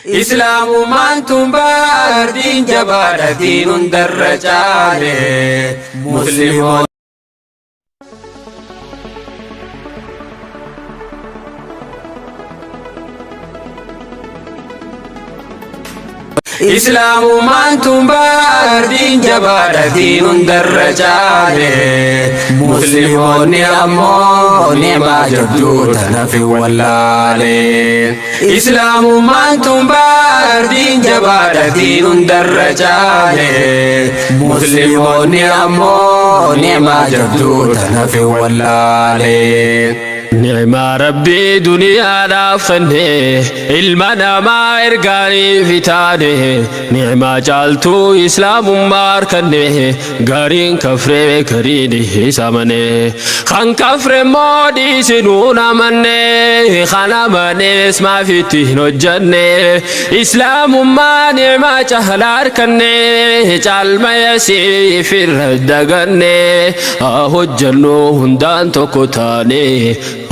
Islaamummaan tun bar diin jabaadha diin hundarra caale. Muslimoonni Islaamummaan tun bar diin jabaadha diin hundarra caale. Muslimoonni ammoo ni'maa jabduu tana fi wallaale. Islaamummaan tun bar diin jabaadha diin hundarra caale. Muslimoonni ammoo ni'maa jabduu tana fi wallaale. Ni'maa Rabbii duniyaadhaaf kenne, ilma namaa ergaaniif taane. Ni'maa caaltuu islaamummaa harkanne, gariin kafree gariin isa amane. Kan kafre immoo dhiisinuun amanne, kan amanes maaf itti hin hojjanne? Islaamummaa ni'maa caalaa harkanne, caalmaya siif irra daganne. Haa hojjannu hundaan tokko taane,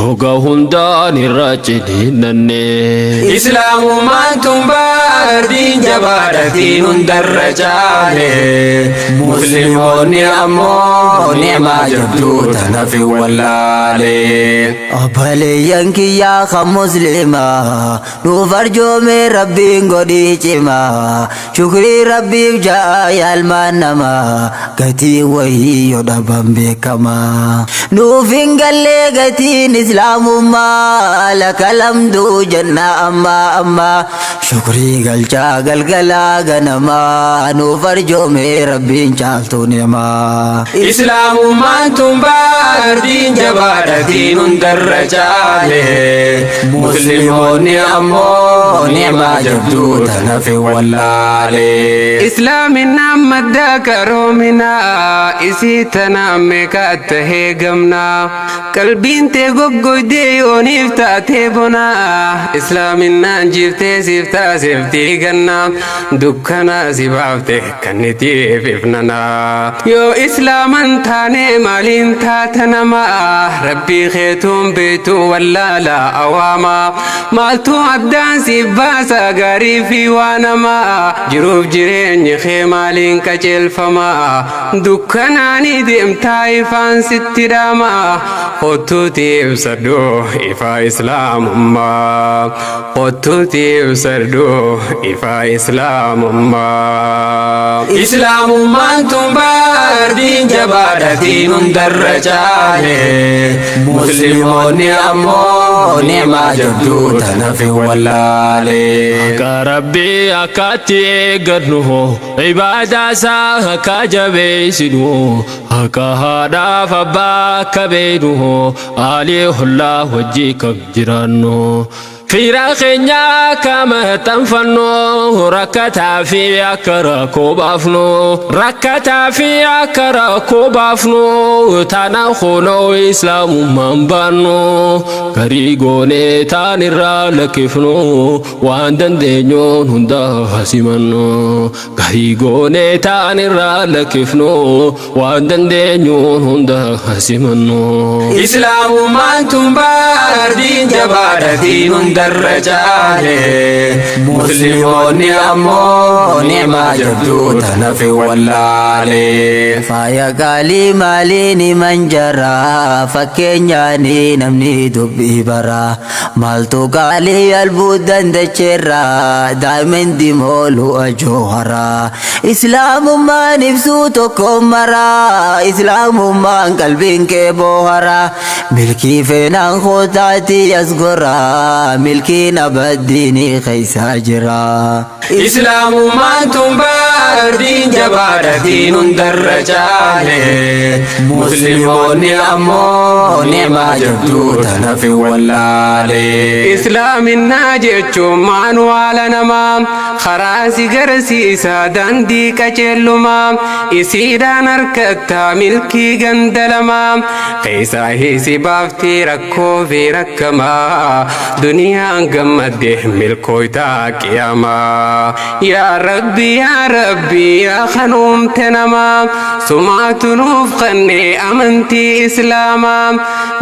hoga hundaan irra ciniinnanne. Islaamummaan tun bar diin jabaadha diin hundarra caale. Muslimoonni ammoo ni'maa jabduu tana fi wallaale. Obboleeyyan kiyyaa kan muslimaa, nuuf arjoome Rabbiin godhii cimaa. Shukrii Rabbiif ja'a yaalmaan namaa, gatii wayii yoo dhaban beekamaa. Nuuf hin gallee gatiin islaamummaa, laka lamduu jenna ammaa ammaa. Shukrii galchaa galgalaa ganamaa, nuuf arjoome Rabbiin caaltuu ni'maa. Islaamummaan tun bar diin jabaadha diin hundarra caale. Muslimoonni ammoo ni'maa jabduu tana fi wallaale. Islaaminaan madda qaroominaa, isii tanaan meeqa tahee gamnaa. Qalbiin tee goggoydee yooniif taatee bonaa, islaaminaan jiiftee siif taasiftii gannaa. Dukkanaa si baafte kannitiif ifnanaa. Yoo islaaman taane maaliin taata namaa? Rabbii keetuun beektu wallaala awaamaa. Maaltu addaan siif baasa gaarii fi waa namaa? Jiruuf jireenyi kee maaliin qajeelfamaa? Dukkanaani deemtaa ifaan sitti dhaamaa. Kottuuti ibsadhu ifaa islaamummaa. Kottuuti ibsadhu ifaa islaamummaa. Islaamummaan tun bar diin jabaadha diin hundarra caale. Muslimoonni ammoo ni'maa jabduu tana fi wallaale. Akka Rabbii akkatti eeggannu, ibaadaa isaa akka jabeessinu, akka haadhaaf abbaa akka beeknu, aalii hollaa wajjii kam jiraannu. Fira keenya akka maxxanfannu, rakkataa fi akka rakkoo baafnu, rakkataa fi akka rakkoo baafnu, tana kunoo islaamummaan baannu. Garii goonee taan irraa lakkifnu, waan dandeenyuun hunda simannu. Garii goonee taan irraa lakkifnu, waan dandeenyuun hunda simannu. Islaamummaan tun bar diin jabaadha diin hundarra caale. Muslimoonni ammoo ni'maa jabduu tana fi wallaale. Faaya qaalii maaliin himan jara, fakkeenyaanii namni dubbii bara. Maaltu qaalii albuudan dacheerra, daa'imman mooluu ajoohara. Islaamummaan ibsuu tokko mara, islaamummaan qalbiin kee boohara. Milkii feenaan kootaati as gora, milkiin abaddiinii keessa jira. Islaamummaan tun bar diin jabaadha diin hundarra caale. Muslimoonni ammoo ni'maa jabduu tana fi wallaale. Islaaminaa jechuun maanuwaala namaa, karaa si garsiisa daandii qajeellumaa. Isiidhaan harkattaa milkii ganda lamaa, keessaa hiisi baaftii rakkoo fi rakkamaa. Duniyaan gammadde milkooytaa qiyaamaa. Yaa Rabbi, yaa Rabbi. Rabbii yaa kan uumte namaa, sumaatu nuuf qannee amantii Islaamaa.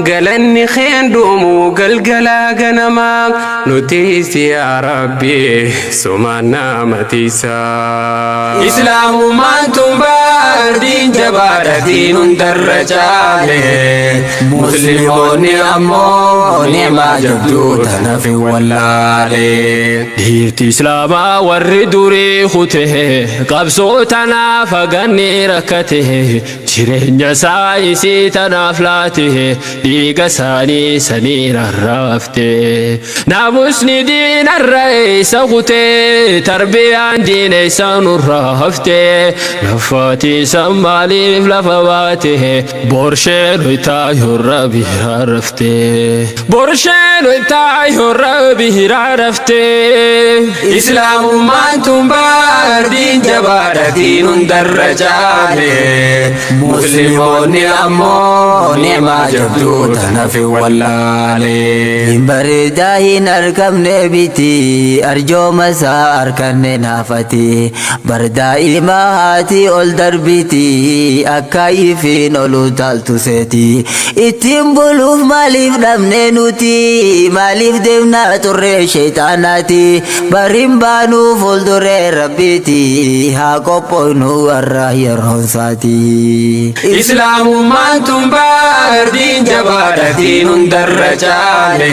Galanni keen dhumu galgalaa ganamaa, nutis yaa Rabbii sumaan nama tiisaa. Islaamummaan tun baardiin jabaadha diin hundarra caale. Musliimoonni ammoo ni'maa jabduu tanaaf hin wallaale. Dhiirti Islaamaa warri durii kute, qabsoo tanaaf haganni rakkate, jireenya isaa isii tanaaf laate, dhiiga isaanii sanii rarraafte. Naamusni diinarra isa kute, tarbiyaan diina isa nurraa hafte, lafaati isa maaliif lafa baate, borsheen hoytaa yorra biraa rafte. Borsheen hoytaa yorra biraa rafte. Islaamummaan tun baardiin jabaadha diin hundarra caale. Musliimoonni ammoo ni'maa jabduu tanaaf hin wallaale. Hin bareedaa hin argamne biti, arjooma isaa arganne naafati. Bardaa'ima haati ol darbiti, akka ifiin olu taaltu seeti. Ittiin buluuf maaliif dhabne nuti, maaliif deemnaa turre sheexaanaati? Bariin baanuu fuulduree Rabbiiti, haa qophoofnu warra yeroon isaati. Islaamummaan tun baardiin jabaadha diin hundarra caale.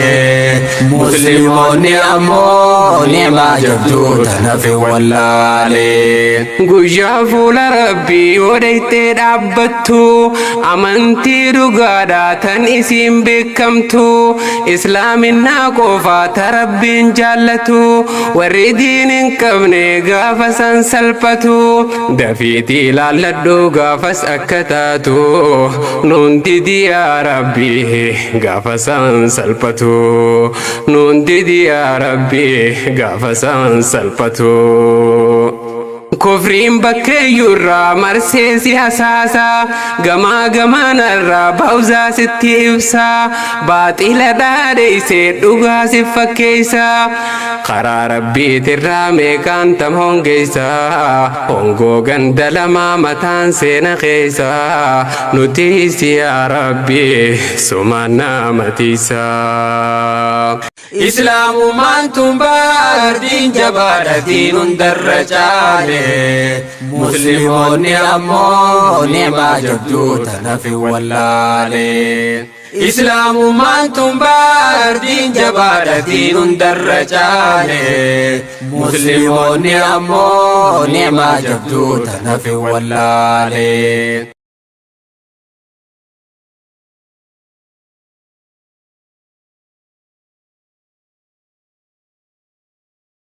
Musliimoonni ammoo ni'maa jabduu tanaaf hin wallaale. Guyyaa fuula Rabbii yoo dhayxee dhaabbattu, amantii dhugaadhaa tan isiin beekamtu, Islaaminaa qofaa ta Rabbiin jaallatu, warri diin hin qabne gaafa san salphatu. Dafiitii ilaalladhu gaafas akka taatu, nuun didi yaa Rabbii gaafa san salphatu, nuun didi yaa Rabbii gaafa san salphatu. Kufriin bakkeeyyuu irraa marsee si hasaasa, gamaa gamaanarraa baawzaa sitti ibsa, baaxila dhaadheessee dhugaa si fakkeessa. Karaa Rabbiitirraa meeqaan tam hongeessa, hongoo ganda lamaa mataan seena keessa, nutis yaa Rabbii sumaan nama tiisaa. Islaamummaan tun baardiin jabaadha diin hundarra caale. Musliimoonni ammoo ni'maa jabduu tanaaf hin wallaale. Islaamummaan tun baardiin jabaadha diin hundarra caale. Musliimoonni ammoo ni'maa jabduu tanaaf hin wallaale.